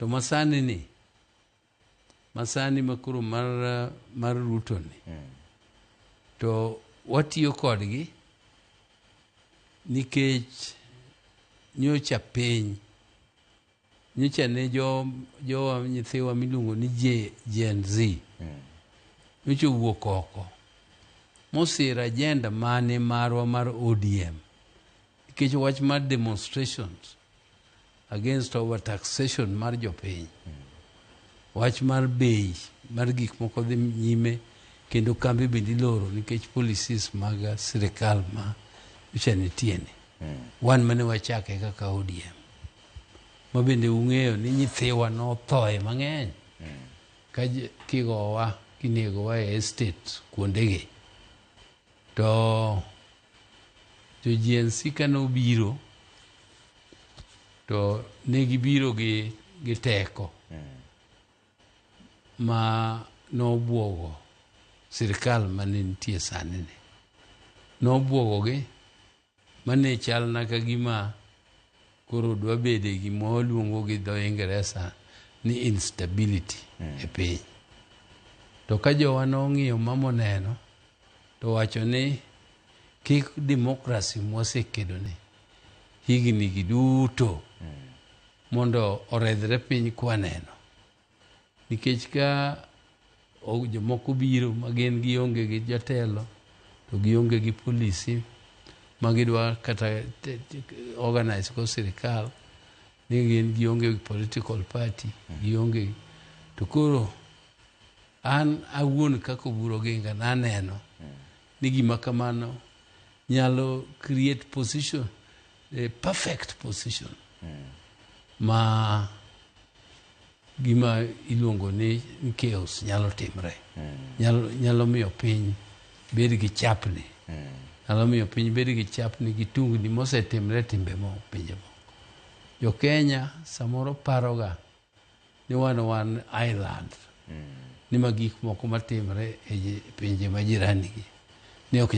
To masani ni, masani makoro mar Ruto ni, to watiyo kodgi nikech nyocha piny nyocha ne jowa nyithiwa miluongo ni Gen Z nyocha owuok oko mosiro agenda mane marwa mar ODM, nikech wach mar demonstrations against overtaxation mar jopiny, wach mar bei mar gik moko dhi nyime kendo kambi bende iloro nikech policies mag sirikal ma nyocha nitie ni. Wan mane wachake kaka ODM, ma bende ung'eyo ni nyithiwa nothoe mang'eny ka kigowa kinegowa e estate kuondegi. To jo Gen Z kane obiro to ne gibiro gi teko ma nobuogo sirikal mane nitie sani ni. Nobuogogi mane chalna ka gima koro dwa bede gima waluongo gi dho Ingeresa ni instability e piny. To ka jowa nong'iyo ma moneno to wacho ni kik democracy mwasekedone higni gi duto mondo oredhre piny kwaneno. Nikech ka jomoko biro ma gin gionge gi jatelo to gionge gi polisi ma gidwa kata organize go sirikal, ni gin gionge gi political party, gionge. To koro an awuon kaka Oburu Oginga naneno ni gima kamano nyalo create position, a perfect position ma gima iluongo ni chaos nyalo timre, nyalo miyo piny bed gi chapni, nyalo miyo piny bed gi chapni gi tungni mosetimre timbe mo pinje moko. Jo Kenya samoro paroga ni wan island, ni ma gik moko matimre e pinje ma jirani gi ni ok.